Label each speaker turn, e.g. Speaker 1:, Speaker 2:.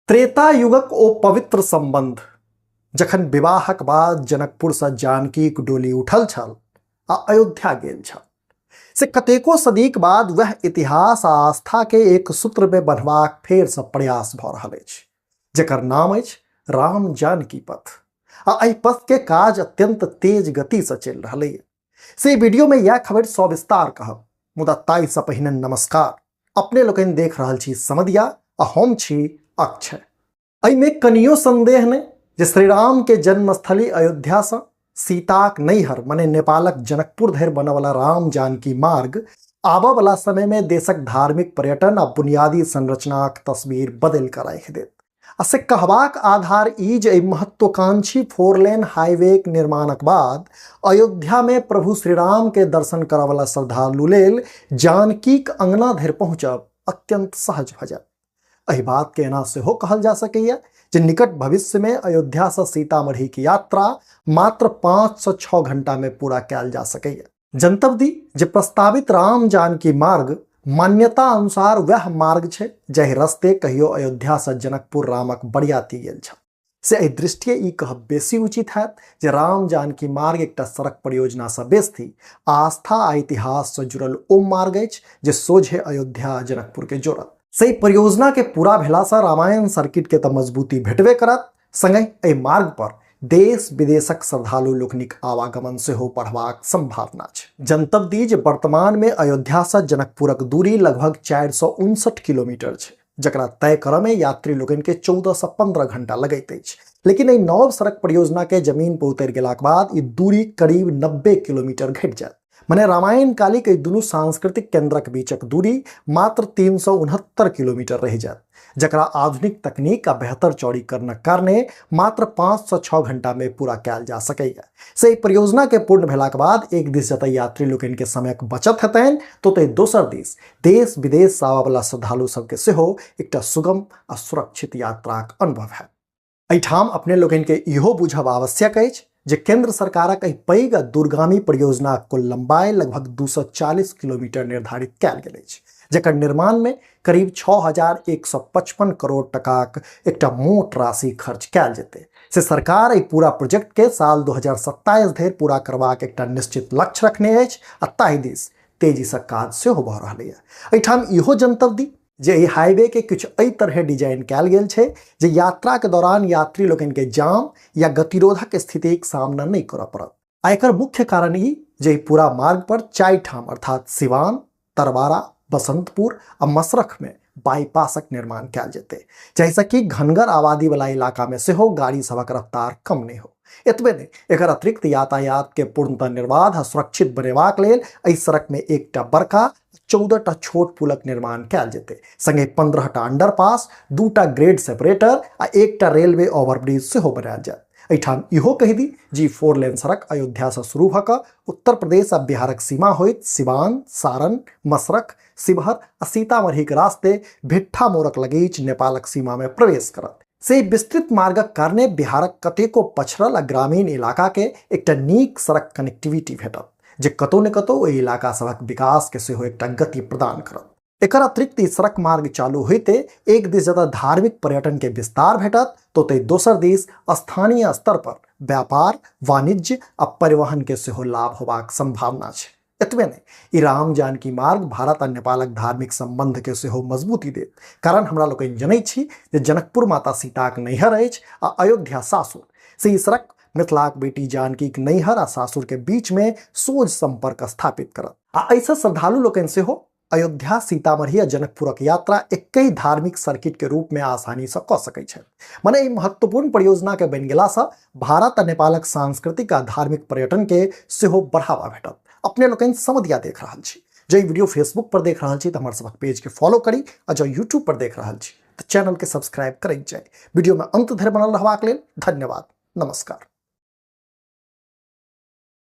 Speaker 1: त्रेता युगक ओ पवित्र संबंध जखन विवाहक बाद जनकपुरसँ जानकीक डोली उठल छल आ अयोध्या गेल छल, से कतेको सदीक बाद वएह इतिहास आ आस्था के एक सूत्र में बन्हबाक फेरसँ प्रयास भऽ रहल अछि, जकर नाम अछि राम जानकी पथ। आ एहि पथ के काज अत्यंत तेज गतिसँ चलि रहलैए। से वीडियो में यह खबर सविस्तार कहब, मुदा ताहिसँ पहिने नमस्कार। अपने लोकनि देख रहल छी समदिया आ हम छी अक्षय। एहिमे कनियो संदेह नहि जे श्रीराम के जन्मस्थली अयोध्या से सीताक नैहर मने नेपालक जनकपुर धरि बनवला राम जानकी मार्ग आबऽ वाला समय में देशक धार्मिक पर्यटन आ बुनियादी संरचनाक तस्वीर बदलि कऽ राखि देत। आ से कहबाक आधार ई जे एहि महत्वाकांक्षी फोर लेन हाईवेक निर्माणक बाद अयोध्या में प्रभु श्रीराम के दर्शन करऽ वाला श्रद्धालु लेल जानकीक अंगना धरि पहुंचब अत्यंत सहज भऽ जायत। एहि बात के एना सेहो कहल जा सकैए जे निकट भविष्य में अयोध्या से सीतामढ़ी के यात्रा मात्र 5 से 6 घंटा में पूरा कयल जा सकैए। जनतब दी जे प्रस्तावित राम जानकी मार्ग मान्यता अनुसार वह मार्ग छै जाहि रस्ते कहियो अयोध्या से जनकपुर रामक बरियाती गेल छल। से एहि दृष्टिये ई कहब बेसी उचित हैत जे राम जानकी मार्ग एकटा सड़क परियोजना से बेसी आस्था आ इतिहास से जुड़ल ओ मार्ग अछि जे सोझे अयोध्या आ जनकपुर के जोड़त। से परियोजना के पूरा भेला से रामायण सर्किट के तऽ मजबूती भेटबे करत, संगहि एहि मार्ग पर देश विदेशक श्रद्धालु लोकनिक आवागमन सेहो बढ़बाक संभावना छै। जनतब दी जे वर्तमान में अयोध्या से जनकपुरक दूरी लगभग 459 किलोमीटर छै, जकरा तय करऽ में यात्री लोकनि के 14 से 15 घंटा लगैत अछि। लेकिन एहि नव सड़क परियोजना के जमीन पर उतरि गेलाक बाद ई दूरी करीब 90 किलोमीटर घटि जायत। मने रामायण कालिक एहि दुनू सांस्कृतिक केंद्रक बीचक दूरी मात्र 369 किलोमीटर रहि जायत, जकरा आधुनिक तकनीक आ बेहतर चौड़ीकरणक कारणे मात्र 5 से 6 घंटा में पूरा कयल जा सकैए। से एहि परियोजना के पूर्ण भेलाक बाद एक दिस जतय यात्री लोकनि के समयक बचत हेतनि, तो ओतहि दोसर दिस देश विदेश से आबयवला श्रद्धालु सबके सेहो एकटा सुगम आ सुरक्षित यात्राक अनुभव हैत। एहिठाम अपने लोकनि के इहो बुझब आवश्यक अछि जे केंद्र सरकारक एहि पैघ आ दूरगामी परियोजनाक कुल लंबाई लगभग 240 किलोमीटर निर्धारित कयल गेल अछि, जकर निर्माण में करीब 6155 करोड़ टकाक एकटा मोट राशि खर्च कयल जेतै। से सरकार एहि पूरा प्रोजेक्ट के साल 2027 धरि पूरा करबाक एकटा निश्चित लक्ष्य रखने अछि आ ताहि दिस तेजी से काज सेहो भऽ रहलैए। एहिठाम इहो जनतब दी जे एहि हाईवे के किछु एहि तरहे डिजाइन कयल गेल छै जे यात्रा के दौरान यात्री लोकनि के जाम या गतिरोधक स्थितिक सामना नहि करऽ पड़त। आ एकर मुख्य कारण ई जे एहि पूरा मार्ग पर 4 ठाम अर्थात सिवान, तरवारा, बसंतपुर आ मसरख में बाईपासक निर्माण कयल जेतै, जाहिसँ कि घनगर आबादी वाला इलाका में सेहो गाड़ी सभक रफ्तार कम नहि हो। एतबे नहि, एकर अतिरिक्त यातायात के पूर्णतः निर्बाध आ सुरक्षित बनेबाक लेल एहि सड़क में एकटा बड़का 14टा छोट पुलक निर्माण कयल जेतै, संगे 15टा अंडरपास, 2टा ग्रेड सेपरेटर आ एकटा रेलवे ओवरब्रिज सेहो बनायल जायत। एहिठाम इहो कहि दी जे 4 लेन सड़क अयोध्या से शुरू भऽ कऽ उत्तर प्रदेश आ बिहारक सीमा होइत सिवान, सारण, मसरख, शिवहर आ सीतामढ़ीक रास्ते भिट्ठा मोड़क लगीच नेपालक सीमा में प्रवेश करत। से विस्तृत मार्गक कारणे बिहारक कतेको पछड़ल आ ग्रामीण इलाका के एकटा नीक सड़क कनेक्टिविटी भेटत, जे कतौ ने कतौ ओहि इलाका सभक विकास के सेहो एकटा गति प्रदान करत। एकर अतिरिक्त ई सड़क मार्ग चालू होइते एक दिस जतऽ धार्मिक पर्यटन के विस्तार भेटत, तो ओतहि दोसर दिस स्थानीय स्तर पर व्यापार, वाणिज्य आ परिवहन के सेहो लाभ होबाक संभावना छै। एतबे नहि, ई राम जानकी मार्ग भारत आ नेपालक धार्मिक संबंध के सेहो मजबूती देत, कारण हमरा लोकनि जनैत छी जे जनकपुर माता सीताक नैहर अछि आ अयोध्या सासुर। से ई सड़क मिथिलाक बेटी जानकीक नैहर आ सासुर के बीच में सोझ संपर्क स्थापित करत। आ एहिसँ श्रद्धालु लोकनि सेहो अयोध्या, सीतामढ़ी आ जनकपुरक यात्रा एकहि धार्मिक सर्किट के रूप में आसानी से कऽ सकैत छथि। मने एहि महत्वपूर्ण परियोजना के बनि गेलासँ भारत आ नेपालक सांस्कृतिक आ धार्मिक पर्यटन के सेहो बढ़ावा भेटत। अपने लोकनि समदिया देख रहल छी। जँ ई वीडियो फेसबुक पर देख रहल छी तऽ हमर सभक पेज के फॉलो करी आ जँ यूट्यूब पर देख रहल छी तऽ चैनल के सब्सक्राइब करैत जाई। वीडियो में अंत धरि बनल रहबाक लेल धन्यवाद। नमस्कार।